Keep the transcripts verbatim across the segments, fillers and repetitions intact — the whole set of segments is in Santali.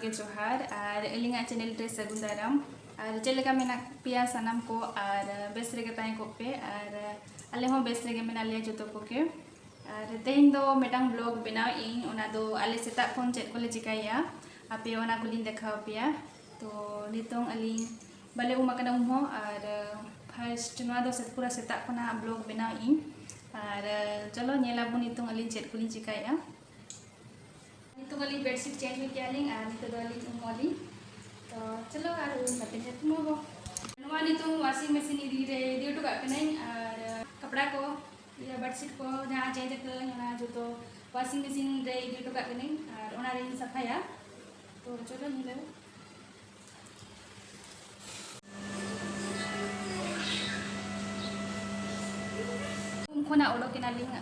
ᱜᱮ ᱡᱚᱦᱟᱨ ᱟᱨ ᱟᱹᱞᱤᱧᱟᱜ channel ᱨᱮ ᱥᱟᱹᱜᱩᱱ ᱫᱟᱨᱟᱢ᱾ ᱟᱨ ᱪᱮᱫ ᱞᱮᱠᱟ ᱢᱮᱱᱟᱜ ᱯᱮᱭᱟ ᱥᱟᱱᱟᱢ ᱠᱚ? ᱟᱨ ᱵᱮᱥ ᱨᱮᱜᱮ ᱛᱟᱦᱮᱸ ᱠᱚᱜ ᱯᱮ᱾ ᱟᱨ ᱟᱞᱮ ᱦᱚᱸ ᱵᱮᱥ ᱨᱮᱜᱮ ᱢᱮᱱᱟᱜ ᱞᱮᱭᱟ ᱡᱚᱛᱚ ᱠᱚᱜᱮ᱾ ᱟᱨ ᱛᱮᱦᱮᱧ ᱫᱚ ᱢᱤᱫᱴᱟᱝ vlog ᱵᱮᱱᱟᱣ ᱤᱧ, ᱚᱱᱟ ᱫᱚ ᱟᱞᱮ ᱥᱮᱛᱟᱜ ᱠᱷᱚᱱ ᱪᱮᱫ ᱠᱚᱞᱮ ᱪᱤᱠᱟᱹᱭᱟ ᱟᱯᱮ ᱚᱱᱟ ᱠᱚᱞᱤᱧ ᱫᱮᱠᱷᱟᱣ ᱯᱮᱭᱟ᱾ ᱛᱚ ᱱᱤᱛᱚᱝ ᱟᱹᱞᱤᱧ ᱵᱟᱞᱮ ᱩᱢ ᱟᱠᱟᱱᱟ ᱩᱢ ᱦᱚᱸ, ᱟᱨ first ᱱᱚᱣᱟ ᱫᱚ ᱥᱮ-, ᱯᱩᱨᱟᱹ ᱥᱮᱛᱟᱜ ᱠᱷᱚᱱᱟᱜ vlog ᱵᱮᱱᱟᱣ ᱤᱧ᱾ ᱟᱨ ᱪᱚᱞᱚ ᱧᱮᱞ ᱟᱵᱚᱱ ᱱᱤᱛᱚᱝ ᱟᱹᱞᱤᱧ ᱪᱮᱫ ᱠᱚᱞᱤᱧ ᱪᱤᱠᱟᱹᱭᱮᱫᱼᱟ᱾ ᱱᱤᱛᱚᱜ ᱟᱹᱞᱤᱧ bedsheet change ᱦᱩᱭ ᱠᱮᱜᱼᱟ ᱞᱤᱧ ᱟᱨ ᱱᱤᱛᱚᱜ ᱫᱚ ᱟᱹᱞᱤᱧ ᱩᱢᱚᱜ ᱟᱹᱞᱤᱧ᱾ ᱛᱚ ᱪᱚᱞᱚ ᱟᱨ ᱩᱢ ᱠᱟᱛᱮ ᱧᱮᱞ ᱧᱟᱯᱟᱢ ᱟᱵᱚ᱾ ᱱᱚᱣᱟ ᱱᱤᱛᱚᱝ washing machine ᱤᱫᱤ ᱨᱮ ᱤᱫᱤ ᱦᱚᱴᱚ ᱠᱟᱜ ᱠᱟᱹᱱᱟᱹᱧ ᱟᱨ ᱠᱟᱯᱲᱟ ᱠᱚ, ᱤᱭᱟᱹ bedsheet ᱠᱚ ᱡᱟᱦᱟᱸ change ᱟᱠᱟᱫᱟᱹᱧ ᱚᱱᱟ ᱡᱚᱛᱚ washing machine ᱨᱮ ᱤᱫᱤ ᱦᱚᱴᱚ ᱠᱟᱜ ᱠᱟᱹᱱᱟᱹᱧ ᱟᱨ ᱚᱱᱟ ᱨᱤᱧ ᱥᱟᱯᱷᱟᱭᱟ᱾ ᱛᱚ ᱪᱚᱞᱚ ᱧᱮᱞ ᱟᱵᱚ᱾ ᱩᱢ ᱠᱷᱚᱱᱟᱜ ᱚᱰᱚᱠ ᱮᱱᱟᱞᱤᱧ,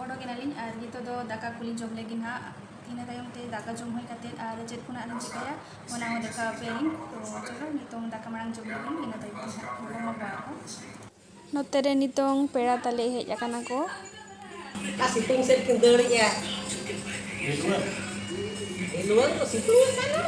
ᱚᱰᱚᱠ ᱮᱱᱟᱞᱤᱧ ᱟᱨ ᱱᱤᱛᱚᱜ ᱫᱚ ᱫᱟᱠᱟ ᱠᱚᱞᱤᱧ ᱡᱚᱢ ᱞᱟᱹᱜᱤᱫ ᱦᱟᱸᱜ᱾ ᱤᱱᱟᱹ ᱛᱟᱭᱚᱢ ᱛᱮ ᱫᱟᱠᱟ ᱡᱚᱢ ᱦᱩᱭ ᱠᱟᱛᱮᱫ ᱟᱨ ᱪᱮᱫ ᱠᱚ ᱱᱟᱜ ᱞᱤᱧ ᱪᱤᱠᱟᱹᱭᱟ ᱚᱱᱟ ᱦᱚᱸ ᱫᱮᱠᱷᱟᱣ ᱟᱯᱮᱭᱟᱞᱤᱧ᱾ ᱛᱚ ᱪᱚᱞᱚ ᱱᱤᱛᱚᱝ ᱫᱟᱠᱟ ᱢᱟᱲᱟᱝ ᱡᱚᱢ ᱞᱮᱜᱤᱧ, ᱤᱱᱟᱹ ᱛᱟᱭᱚᱢ ᱛᱮ ᱦᱟᱸᱜ ᱧᱟᱯᱟᱢ ᱟᱵᱚ ᱟᱨᱦᱚᱸ᱾ ᱱᱚᱛᱮ ᱨᱮ ᱱᱤᱛᱚᱝ ᱯᱮᱲᱟ ᱛᱟᱞᱮ ᱦᱮᱡ ᱟᱠᱟᱱᱟ ᱠᱚ᱾ ᱚᱠᱟ ᱥᱤᱛᱩᱝ ᱥᱮᱫ ᱠᱤᱱ ᱫᱟᱹᱲᱮᱜᱼᱟ? ᱱᱚᱣᱟ ᱫᱚ ᱥᱤᱛᱩᱝ ᱠᱟᱱᱟ᱾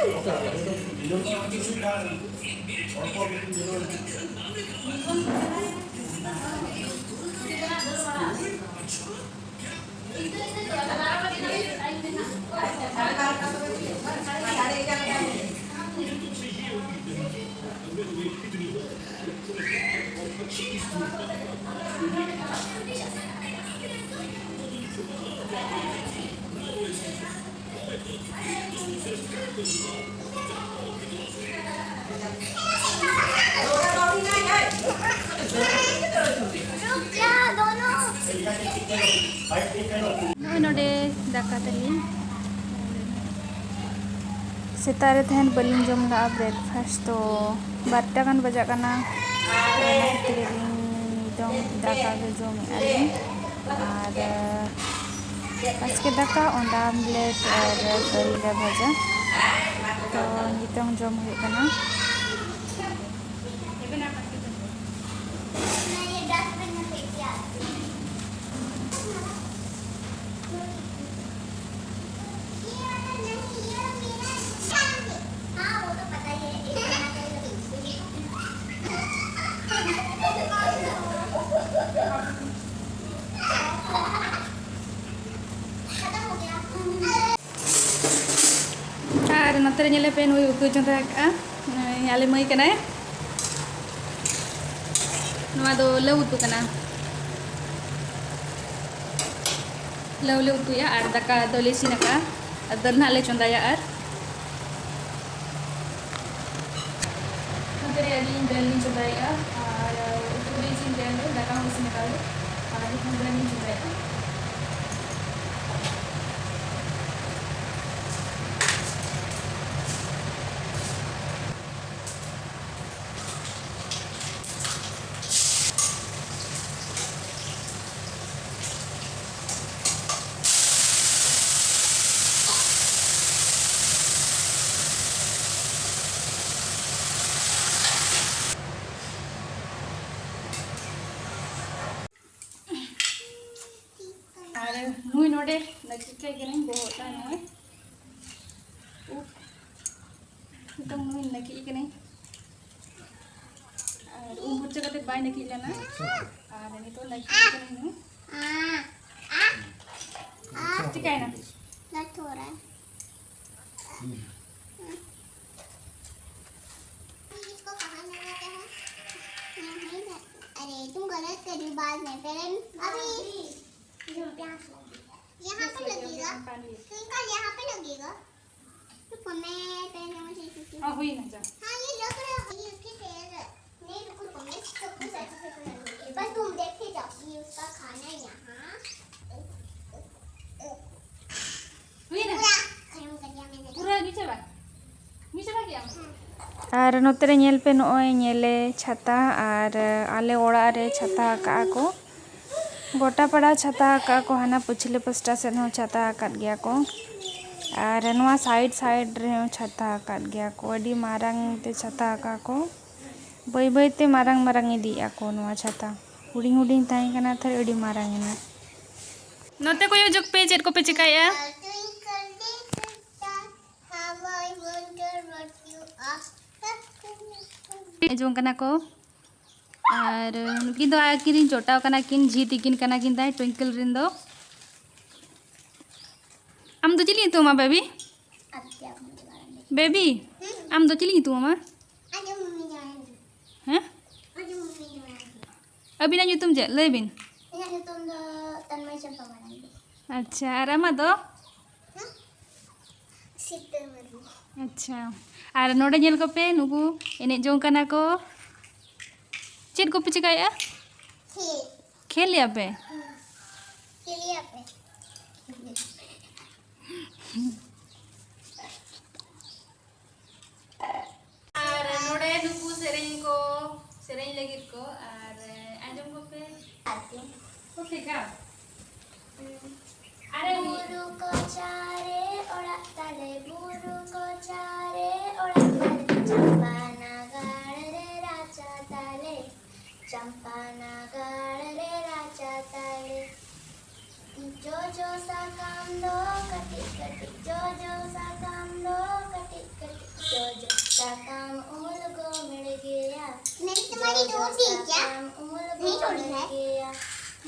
ᱱᱚᱜᱼᱚᱭ ᱱᱚᱰᱮ ᱫᱟᱠᱟ ᱛᱟᱹᱞᱤᱧ᱾ ᱥᱮᱛᱟᱜ ᱨᱮ ᱛᱟᱦᱮᱱ ᱵᱟᱹᱞᱤᱧ ᱡᱚᱢ ᱞᱟᱜᱼᱟ breakfast, ᱛᱚ ᱵᱟᱨᱚᱴᱟ ᱜᱟᱱ ᱵᱟᱡᱟᱜ ᱠᱟᱱᱟ᱾ ᱚᱱᱟ ᱠᱷᱟᱹᱛᱤᱨ ᱟᱹᱞᱤᱧ ᱱᱤᱛᱚᱝ ᱫᱟᱠᱟ ᱜᱮ ᱡᱚᱢᱮᱫᱼᱟ ᱞᱤᱧ᱾ ᱟᱨ ᱵᱟᱥᱠᱮ ᱫᱟᱠᱟ, ᱚᱸᱰᱟ ᱟᱢᱞᱮᱴ ᱟᱨ ᱠᱟᱹᱨᱤᱞᱮ ᱵᱷᱟᱡᱟ᱾ ᱛᱚ ᱱᱤᱛᱚᱝ ᱡᱚᱢ ᱦᱩᱭᱩᱜ ᱠᱟᱱᱟ᱾ ᱱᱚᱛᱮ ᱨᱮ ᱧᱮᱞᱮ ᱯᱮ, ᱱᱩᱭ ᱩᱛᱩᱭ ᱪᱚᱸᱫᱟ ᱟᱠᱟᱫᱼᱟ᱾ ᱱᱩᱭ ᱟᱞᱮ ᱢᱟᱹᱭ ᱠᱟᱱᱟᱭ᱾ ᱱᱚᱣᱟ ᱫᱚ ᱞᱟᱹᱣ ᱩᱛᱩ ᱠᱟᱱᱟ᱾ ᱞᱟᱹᱣ ᱞᱮ ᱩᱛᱩᱭᱟ ᱟᱨ ᱫᱟᱠᱟ ᱫᱚᱞᱮ ᱤᱥᱤᱱ ᱟᱠᱟᱫᱼᱟ᱾ ᱟᱨ ᱫᱟᱹᱞ ᱱᱟᱦᱟᱜ ᱞᱮ ᱪᱚᱸᱫᱟᱭᱟ᱾ ᱟᱨ ᱱᱚᱛᱮ ᱨᱮ ᱟᱹᱞᱤᱧ ᱫᱟᱹᱞ ᱞᱤᱧ ᱪᱚᱸᱫᱟᱭᱮᱫᱼᱟ ᱟᱨ ᱩᱛᱩ ᱞᱤᱧ ᱤᱥᱤᱱ ᱠᱮᱫᱼᱟ, ᱫᱟᱠᱟ ᱦᱚᱸ ᱤᱥᱤᱱ ᱟᱠᱟᱫ ᱞᱮ᱾ ᱟᱨ ᱱᱤᱛᱚᱝ ᱫᱟᱹᱞ ᱞᱤᱧ ᱪᱚᱸᱫᱟᱭᱮᱫᱼᱟ᱾ ᱟᱨ ᱱᱩᱭ ᱱᱚᱰᱮ ᱱᱟᱹᱠᱤᱡ ᱠᱟᱭ ᱠᱟᱹᱱᱟᱹᱧ ᱵᱚᱦᱚᱜ ᱛᱟᱭ ᱱᱚᱜᱼᱚᱭ᱾ ᱩᱯ, ᱱᱤᱛᱚᱝ ᱱᱩᱭ ᱱᱟᱹᱠᱤᱡ ᱠᱟᱹᱱᱟᱹᱧ᱾ ᱟᱨ ᱩᱢ ᱯᱷᱟᱨᱪᱟ ᱠᱟᱛᱮ ᱵᱟᱭ ᱱᱟᱹᱠᱤᱡ ᱞᱮᱱᱟ᱾ ᱟᱨ ᱱᱤᱛᱚᱝ ᱱᱟᱹᱠᱤᱡ ᱠᱟᱹᱱᱟᱹᱧ ᱱᱩᱭ᱾ ᱪᱤᱠᱟᱭᱱᱟ? इसको कहाँ लगाते हैं? यहाँ ही ना। अरे, तुम गलत कर रही हो बाद में, पहले अभी यहाँ पे लगेगा। ट्विंकल यहाँ पे लगेगा। रुको, मैं पहले मुझे कुछ हाँ, हुई ना जा। हाँ, ये लग रहा है, ये उसकी फेल है। नहीं, रुको, रुको, मैं सब कुछ अच्छे से कर लूँगी। पर तुम देखते जाओ, ये उसका खाना है यहाँ। ᱦᱩᱭᱱᱟ? ᱯᱩᱨᱟ ᱠᱷᱟᱭᱚᱢ ᱠᱟᱫᱮᱭᱟ ᱢᱮᱱᱮ᱾ ᱯᱩᱨᱟᱹ ᱢᱤᱪᱟᱵᱟ? ᱢᱤᱪᱟᱵᱟ ᱠᱮᱜᱼᱟᱢ? ᱟᱨ ᱱᱚᱛᱮ ᱨᱮ ᱧᱮᱞ ᱯᱮ, ᱱᱚᱜᱼᱚᱭ ᱧᱮᱞᱮ ᱪᱷᱟᱛᱟ ᱟᱨ ᱟᱞᱮ ᱚᱲᱟᱜ ᱨᱮ ᱪᱷᱟᱛᱟ ᱟᱠᱟᱜᱼᱟ ᱠᱚ᱾ ᱜᱚᱴᱟ ᱯᱟᱲᱟ ᱪᱷᱟᱛᱟ ᱟᱠᱟᱜᱼᱟ ᱠᱚ, ᱦᱟᱱᱟ ᱯᱟᱹᱪᱷᱞᱟᱹ ᱯᱟᱥᱴᱟ ᱥᱮᱫ ᱦᱚᱸ ᱪᱷᱟᱛᱟ ᱟᱠᱟᱫ ᱜᱮᱭᱟ ᱠᱚ᱾ ᱟᱨ ᱱᱚᱣᱟ side side ᱨᱮᱦᱚᱸ ᱪᱷᱟᱛᱟ ᱟᱠᱟᱫ ᱜᱮᱭᱟ ᱠᱚ᱾ ᱟᱹᱰᱤ ᱢᱟᱨᱟᱝ ᱛᱮ ᱪᱷᱟᱛᱟ ᱟᱠᱟᱫ ᱠᱚ᱾ ᱵᱟᱹᱭ ᱵᱟᱹᱭ ᱛᱮ ᱢᱟᱨᱟᱝ ᱢᱟᱨᱟᱝ ᱤᱫᱤᱭᱮᱫᱼᱟ ᱠᱚ ᱱᱚᱣᱟ ᱪᱷᱟᱛᱟ᱾ ᱦᱩᱰᱤᱧ ᱦᱩᱰᱤᱧ ᱛᱟᱦᱮᱸ ᱠᱟᱱᱟ, ᱛᱟᱦᱞᱮ ᱟᱹᱰᱤ ᱢᱟᱨᱟᱝ ᱮᱱᱟ᱾ ᱱᱚᱛᱮ ᱠᱚᱭᱚᱜ ᱡᱚᱜ ᱯᱮ, ᱪᱮᱫ ᱠᱚᱯᱮ ᱪᱮᱠᱟᱭᱮᱫᱼᱟ? ᱟᱸᱡᱚᱢ ᱠᱟᱱᱟ ᱠᱚ᱾ ᱟᱨ ᱱᱩᱠᱤᱱ ᱫᱚ ᱟᱹᱠᱤᱱ ᱨᱤᱱ ᱡᱚᱴᱟᱣ ᱠᱟᱱᱟ ᱠᱤᱱ, ᱡᱷᱤ ᱛᱤᱠᱤᱱ ᱠᱟᱱᱟ ᱠᱤᱱ ᱛᱟᱭ, ᱴᱩᱭᱤᱝᱠᱞ ᱨᱤᱱ ᱫᱚ᱾ ᱟᱢ ᱫᱚ ᱪᱤᱞᱤ ᱧᱩᱛᱩᱢ ᱟᱢ, ᱵᱮᱵᱤ? ᱟᱫᱤᱛᱭᱟ ᱢᱩᱨᱢᱩ᱾ ᱵᱮᱵᱤ, ᱟᱢ ᱫᱚ ᱪᱤᱞᱤ ᱧᱩᱛᱩᱢ ᱟᱢᱟ? ᱦᱮᱸ? ᱟᱹᱵᱤᱱᱟᱜ ᱧᱩᱛᱩᱢ ᱪᱮᱫ? ᱞᱟᱹᱭ ᱵᱤᱱ᱾ ᱤᱧᱟᱹᱜ ᱧᱩᱛᱩᱢ ᱫᱚ ᱛᱚᱱᱢᱚᱭ ᱪᱟᱢᱯᱟ ᱢᱟᱨᱟᱝᱰᱤ᱾ ᱟᱪᱪᱷᱟ, ᱟᱨ ᱟᱢᱟᱜ ᱫᱚ? ᱦᱮᱸ? ᱥᱤᱛᱟᱹ ᱢᱩᱨᱢᱩ᱾ ᱟᱪᱪᱷᱟ, ᱟᱨ ᱱᱚᱰᱮ ᱧᱮᱞ ᱠᱚᱯᱮ, ᱱᱩᱠᱩ ᱮᱱᱮᱡ ᱡᱚᱝ ᱠᱟᱱᱟ ᱠᱚ᱾ ᱪᱮᱫ ᱠᱚᱯᱮ ᱪᱮᱠᱟᱭᱮᱫᱼᱟ? ᱠᱷᱮᱞ᱾ ᱠᱷᱮᱞ ᱮᱫᱼᱟ ᱯᱮ? ᱦᱮᱸ᱾ ᱠᱷᱮᱞ ᱮᱫᱼᱟ ᱯᱮ? ᱟᱨ ᱱᱚᱰᱮ ᱱᱩᱠᱩ ᱥᱮᱨᱮᱧ ᱠᱚ, ᱥᱮᱨᱮᱧ ᱞᱟᱹᱜᱤᱫ ᱠᱚ, ᱟᱨ ᱟᱸᱡᱚᱢ ᱠᱚᱯᱮ᱾ ᱟᱨᱠᱤ᱾ ᱠᱚᱯᱮ ᱜᱟᱱ᱾ ᱟᱨᱮ ᱵᱩᱨᱩ ᱠᱚᱪᱟᱨᱮ ᱚᱲᱟᱜ ᱛᱟᱞᱮ, ᱵᱩᱨᱩ ᱠᱚᱪᱟᱨᱮ ᱚᱲᱟᱜ ᱛᱟᱞᱮ, ᱪᱟᱢᱯᱟ ᱱᱟᱜᱟᱲ ᱨᱮ ᱨᱟᱪᱟ ᱛᱟᱞᱮ᱾ ᱪᱟᱢᱯᱟ ᱱᱟᱜᱟᱲ ᱨᱮ ᱨᱟᱪᱟ ᱛᱟᱞᱮ᱾ ᱡᱚᱡᱚ ᱥᱟᱠᱟᱢ ᱫᱚ ᱠᱟᱹᱴᱤᱡ ᱠᱟᱹᱴᱤᱡ, ᱡᱚᱡᱚ ᱥᱟᱠᱟᱢ ᱫᱚ ᱠᱟᱹᱴᱤᱡ ᱠᱟᱹᱴᱤᱡ, ᱡᱚᱡᱚ ᱥᱟᱠᱟᱢ ᱩᱞ ᱜᱚᱢᱮᱲ ᱜᱮᱭᱟ᱾ ᱡᱚᱡᱚ ᱥᱟᱠᱟᱢ ᱩᱞ ᱜᱚᱢᱮᱲ ᱜᱮᱭᱟ᱾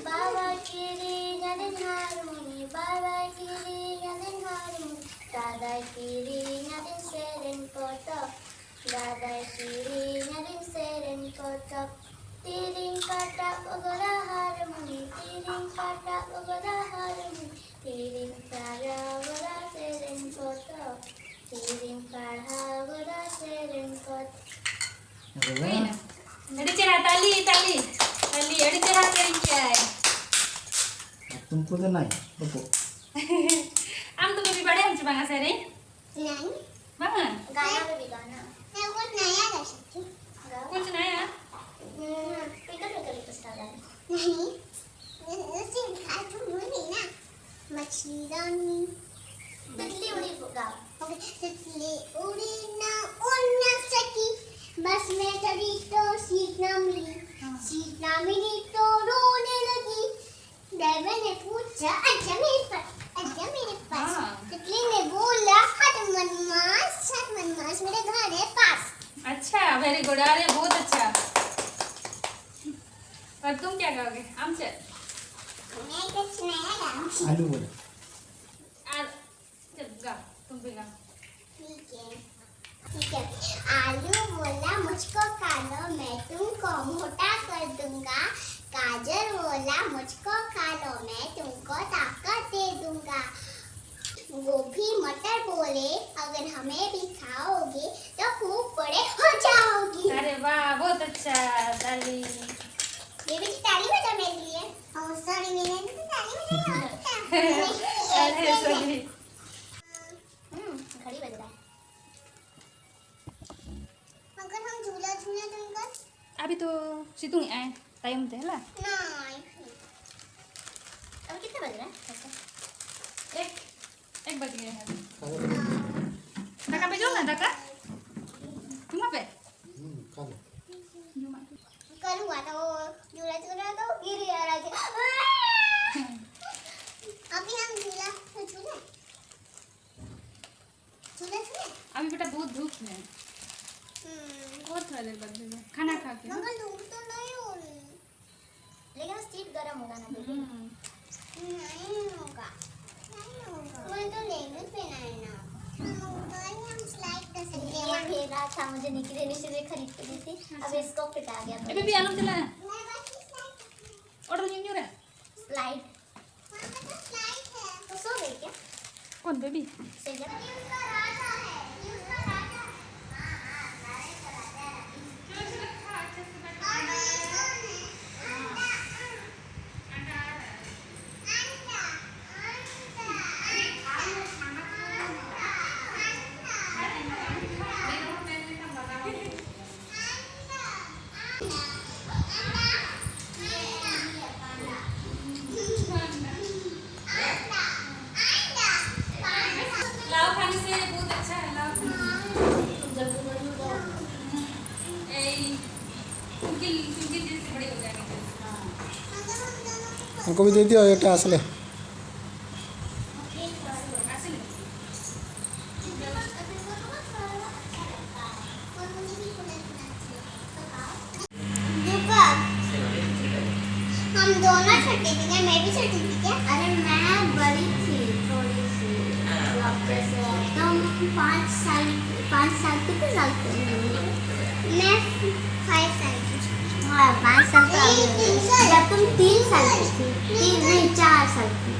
ᱵᱟᱵᱟᱭ ᱠᱤᱨᱤᱧ ᱟᱹᱫᱤᱧ ᱦᱟᱨᱢᱚᱱᱤ, ᱵᱟᱵᱟᱭ ᱠᱤᱨᱤᱧ ᱟᱹᱫᱤᱧ ᱦᱟᱨᱢᱚᱱᱤ, ᱫᱟᱫᱟᱭ ᱠᱤᱨᱤᱧ ᱟᱹᱫᱤᱧ ᱥᱮᱨᱮᱧ ᱯᱚᱛᱚᱵ᱾ ᱫᱟᱫᱟᱭ ᱠᱤᱨᱤᱧ ᱟᱹᱫᱤᱧ ᱥᱮᱨᱮᱧ ᱯᱚᱛᱚᱵ᱾ ᱛᱤᱨᱤᱧ ᱯᱟᱴᱟᱵ ᱜᱚᱫᱟ ᱦᱟᱨᱢᱚᱱᱤ, ᱛᱤᱨᱤᱧ ᱯᱟᱴᱟᱵ ᱜᱚᱫᱟ ᱦᱟᱨᱢᱚᱱᱤ, ᱛᱤᱨᱤᱧ ᱯᱟᱲᱦᱟᱣ ᱜᱚᱫᱟ ᱥᱮᱨᱮᱧ ᱯᱚᱛᱚᱵ, ᱛᱤᱨᱤᱧ ᱯᱟᱲᱦᱟᱣ ᱜᱚᱫᱟ ᱥᱮᱨᱮᱧ ᱯᱚᱛᱚᱵ᱾ ᱦᱩᱭᱱᱟ᱾ ᱟᱹᱰᱤ ᱪᱮᱦᱨᱟ, ᱛᱟᱞᱤ, ᱛᱟᱞᱤ, ᱛᱟᱞᱤ, ᱟᱹᱰᱤ ᱪᱮᱦᱨᱟ ᱥᱮᱨᱮᱧ ᱠᱮᱜᱼᱟᱭ᱾ ᱟᱨ ᱛᱩᱢᱠᱩ ᱫᱚ ᱱᱟᱭ, ᱵᱟᱹᱵᱩ᱾ ᱟᱢ ᱫᱚ ᱵᱟᱹᱵᱤ ᱵᱟᱲᱟᱭᱟᱢ ᱪᱮ ᱵᱟᱝᱟ ᱥᱮᱨᱮᱧ? नहीं। ᱵᱟᱝᱟ? गाना पे भी गाना। मैं कुछ नया गा सकती हूँ। गाओ। कुछ नया? हम्म, ट्विंकल ट्विंकल लिटिल स्टार गाना। नहीं। उसे आज तुम भूल गई ना। मछली रानी। तितली उड़ी गाओ। ओके, तितली उड़ी ना उड़ ना सकी, बस में चढ़ी तो सीट ना मिली। हाँ। सीट ना मिली तो रोने लगी। ड्राइवर ने पूछा, "अच्छा मेरे पास, अच्छा मेरे पास।" हाँ। तितली ने बोला, "हट मदमाश, हट मदमाश, मेरे घर है पास।" अच्छा, very good। अरे, बहुत अच्छा। और तुम क्या गाओगे? आमचर। मैं कुछ नया गाऊंगी। आलू बोलो। और चल, गा, तुम भी गाओ। ठीक है। ठीक है। आलू बोला, "मुझको खा लो, मैं तुमको मोटा कर दूंगा।" गाजर बोला, "मुझको खा लो, मैं तुमको ताकत दे दूंगा।" गोभी मटर बोले, "अगर हमें भी खाओगे तो खूब बड़े हो जाओगे।" अरे वाह, बहुत अच्छा डार्लिंग। बेबी जी, ताली बजा मेरे लिए। ओ सॉरी, मैंने तो ताली बजाई। अरे सॉरी। हम्म, घड़ी बज रहा है। अगर हम झूला झूले तो इनका अभी तो सितुंग आए टाइम थे हला। नहीं। अभी कितने बज रहे हैं? एक, एक बज गए हैं। दाका पे जो ना, दाका। जुमा पे। हम्म, खा लो। जुमा पे। करूँगा तो झूला झूला तो गिर गया राजे। अभी हम झूला तो झूले। झूले झूले। अभी बेटा बहुत धूप है। हम्म। और थोड़ा देर बाद देंगे। खाना खा के, हाँ? मगर धूप तो नहीं हो रही। लेकिन वो सीट गर्म होगा ना, बेबी। हम्म। नहीं होगा। नहीं होगा। मुझे तो लेगिंग्स पहना है ना। हाँ, तो हम स्लाइड कर सकते हैं। ये मेरा था, मुझे निकी देने से खरीद के दी थी। अब इसको फिट आ गया। ए, बेबी, आलू चला। मैं बस स्लाइड करती हूँ। ऑर्डर नहीं हो रहा। स्लाइड। वहाँ पे तो स्लाइड है। तो सो गई क्या? कौन बेबी? सो गया। लाव खाने से बहुत अच्छा है, लाव। ए, उनके, उनके जैसे बड़े हो जाएंगे। हमको भी दे दियो एक आसले। हम दोनों छोटे थे क्या? मैं भी छोटी थी क्या? अरे, मैं बड़ी थी थोड़ी सी, मतलब, जैसे एकदम पाँच साल, पाँच साल की जब तुम तीन साल की थी, तीन नहीं, चार साल की।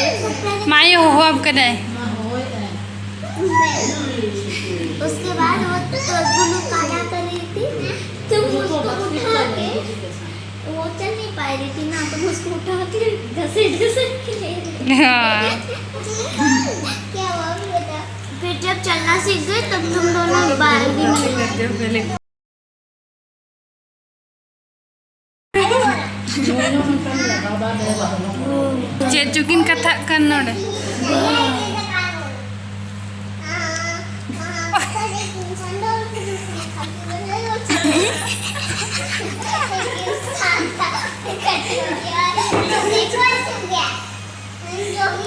एक साल पहले माई हो, हो, अब कदे? उसके बाद वो तो गुल्लू काला कर रही थी, तुम उसको उठा के, वो चल नहीं पा रही थी ना, तुम उसको उठा के घसीट घसीट के ले रहे थे। हाँ। क्या हुआ भी बता? फिर जब चलना सीख गई, तब तुम दोनों बाहर भी नहीं गए। ᱪᱮᱫ ᱪᱚᱠᱤᱱ ᱠᱟᱛᱷᱟᱜ ᱠᱟᱱ ᱱᱚᱰᱮ?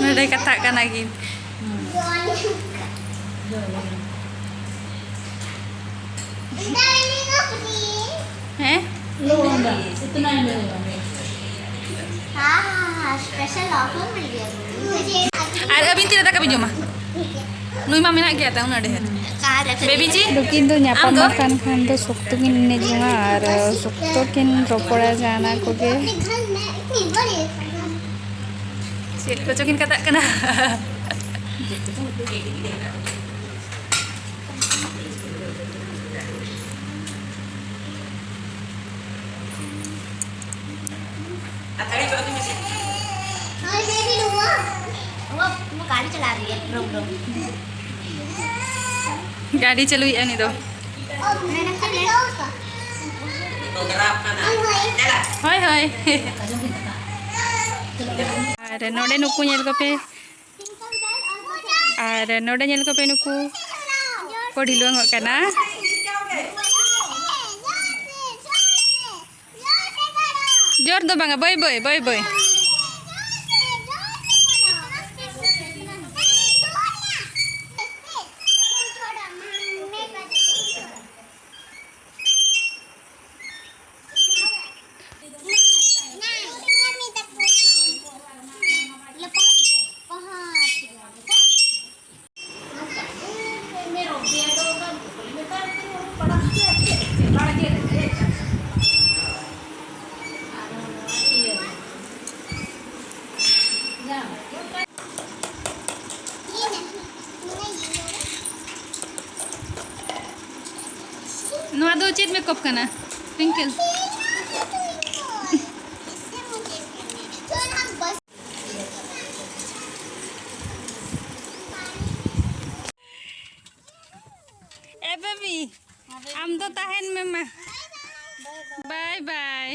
ᱱᱚᱰᱮ ᱠᱟᱛᱷᱟᱜ ᱠᱟᱱᱟ ᱠᱤᱱ᱾ ᱦᱮᱸ? ᱟᱨ ᱟᱹᱵᱤᱱ ᱛᱤᱱᱟᱹᱜ ᱫᱟᱠᱟ ᱵᱤᱱ ᱡᱚᱢᱟ? ᱱᱩᱭ ᱢᱟ ᱢᱮᱱᱟᱜ ᱜᱮᱭᱟ ᱛᱟᱭ ᱩᱱᱟᱹᱜ ᱰᱷᱮᱨ᱾ ᱵᱮᱵᱤ ᱡᱤ? ᱱᱩᱠᱤᱱ ᱫᱚ ᱟᱢ ᱧᱟᱯᱟᱢ ᱫᱚ? ᱟᱠᱟᱱ ᱠᱷᱟᱱ ᱫᱚ ᱥᱚᱠᱛᱚ ᱠᱤᱱ ᱮᱱᱮᱡ ᱡᱚᱝᱟ ᱟᱨ ᱥᱚᱠᱛᱚ ᱠᱤᱱ ᱨᱚᱯᱚᱲᱟ ᱡᱟᱦᱟᱱᱟᱜ ᱠᱚᱜᱮ᱾ ᱪᱮᱫ ᱠᱚᱪᱚ ᱠᱤᱱ ᱠᱟᱛᱷᱟᱜ ᱠᱟᱱᱟ᱾ ᱦᱳᱭ, ᱵᱮᱵᱤ, ᱱᱚᱣᱟ, ᱱᱚᱣᱟ, ᱱᱚᱣᱟ ᱜᱟᱹᱰᱤ ᱪᱟᱞᱟᱣ ᱨᱮᱭᱟᱜ ᱯᱨᱚᱵᱞᱮᱢ᱾ ᱜᱟᱹᱰᱤ ᱪᱟᱹᱞᱩᱭᱮᱫᱼᱟ ᱩᱱᱤ ᱫᱚ᱾ ᱦᱳᱭ, ᱦᱳᱭ᱾ ᱟᱨ ᱱᱚᱰᱮ ᱱᱩᱠᱩ ᱧᱮᱞ ᱠᱚᱯᱮ᱾ ᱟᱨ ᱱᱚᱰᱮ ᱧᱮᱞ ᱠᱚᱯᱮ, ᱱᱩᱠᱩ ᱠᱚ ᱰᱷᱤᱞᱣᱟᱹᱝᱚᱜ ᱠᱟᱱᱟ᱾ ᱡᱳᱨ ᱫᱚ ᱵᱟᱝᱟ, ᱵᱟᱹᱭ ᱵᱟᱹᱭ, ᱵᱟᱹᱭ ᱵᱟᱹᱭ᱾ ᱛᱚ ᱪᱮᱫ ᱢᱮᱠᱟᱯ ᱠᱟᱱᱟ ᱴᱩᱭᱤᱝᱠᱮᱞ? ᱮ ᱵᱮᱵᱤ, ᱟᱢ ᱫᱚ ᱛᱟᱦᱮᱱ ᱢᱮ ᱢᱟ᱾ ᱵᱟᱭ ᱵᱟᱭ᱾